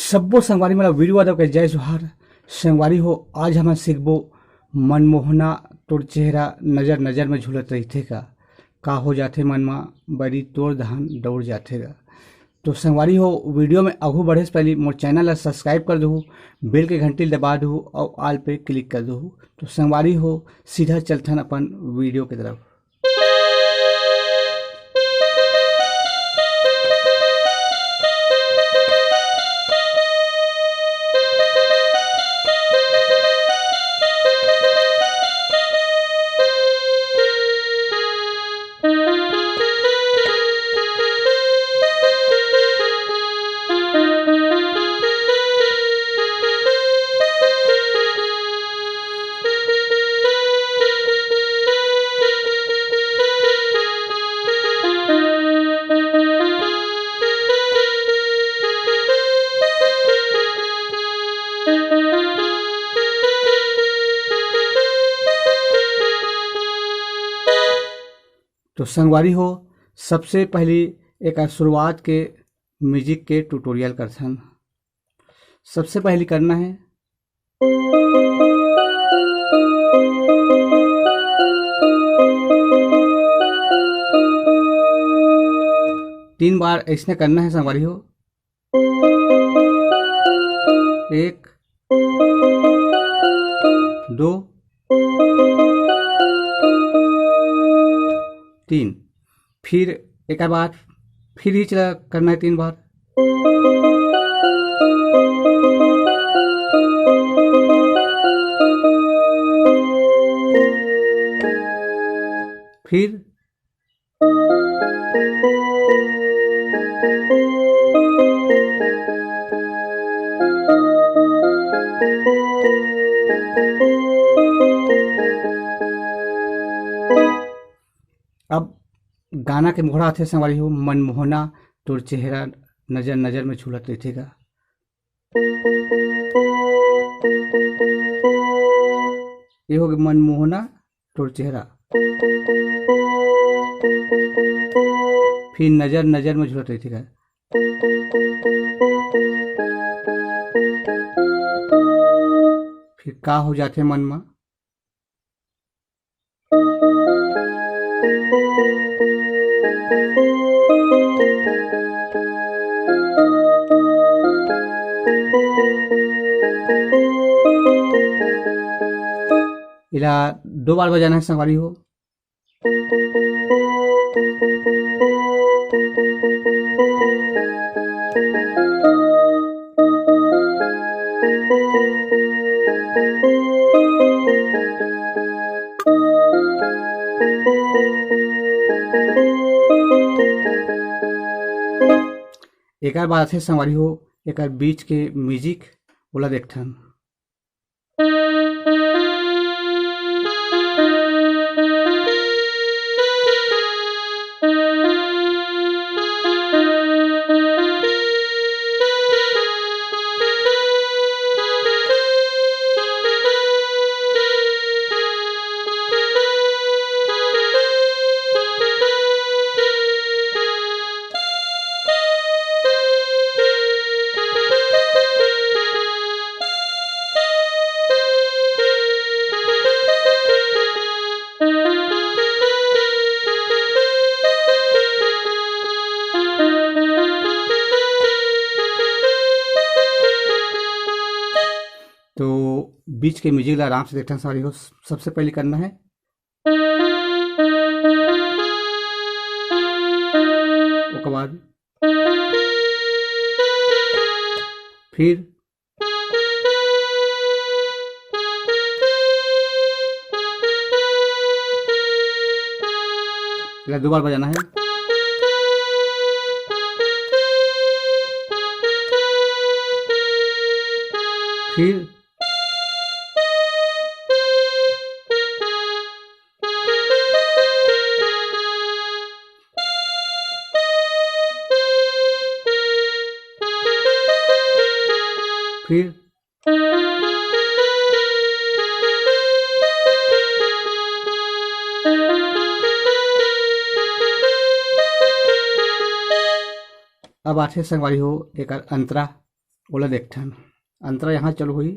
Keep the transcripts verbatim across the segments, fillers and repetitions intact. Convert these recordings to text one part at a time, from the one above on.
सब्बो संगवारी मन ला वीरू यादव के जय जोहार। संगवारी हो, आज हमन सीखबो मनमोहना तोर चेहरा नजर नजर में झूलत रहिथे का, का हो जाथे मन मा बरी तोर धान दौड़ जाथे गा। तो संगवारी हो, वीडियो में आगू बढ़े से पहले मोर चैनल ला सब्सक्राइब कर दहू, बेल के घंटी ला दबा दहू और ऑल पे क्लिक कर दहू। तो संगवारी हो, सीधा चलथन अपन वीडियो की तरफ। तो संगवारी हो, सबसे पहली एक शुरुआत के म्यूजिक के ट्यूटोरियल करथन। सबसे पहली करना है, तीन बार ऐसने करना है संगवारी हो। एक, दो, तीन। फिर एक बार फिर ही चला करना है तीन बार। फिर अब गाना के मुखड़ा आथे संगवारी हो, मनमोहना तोर चेहरा नजर नजर में झूलत रहिथे गा। ये हो गे मनमोहना तोर चेहरा, फिर नजर नजर में झूलत रहिथे गा। फिर का हो जाथे मन मा। इला दो बार बजाना है संगवारी हो। एकर बाद से संगवारी हो, एकर बीच के म्यूजिक ओला देखथन। तो बीच के म्यूजिक ला आराम से देखना संगवारी हो। सबसे पहले करना है, ओकर बाद फिर इला दो बार बजाना है। फिर फिर अब आथे संगवारी हो एकर अंतरा। ओला देखथन। अंतरा यहाँ चालू होही।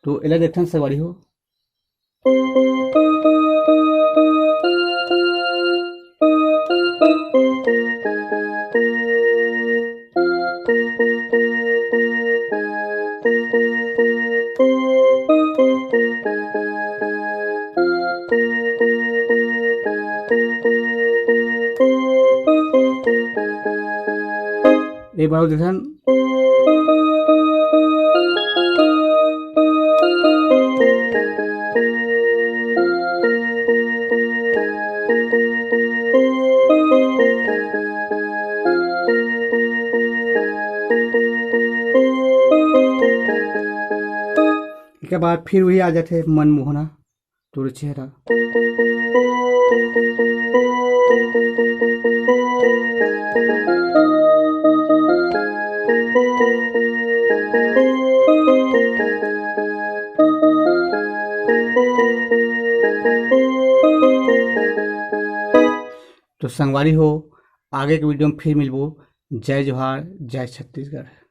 तो एला देखथन संगवारी हो। ए बार देखथन। एकर बाद फिर वही आ जाथे मनमोहना तोर चेहरा। तो संगवारी हो, आगे के वीडियो में फिर मिलबो। जय जोहार, जय छत्तीसगढ़।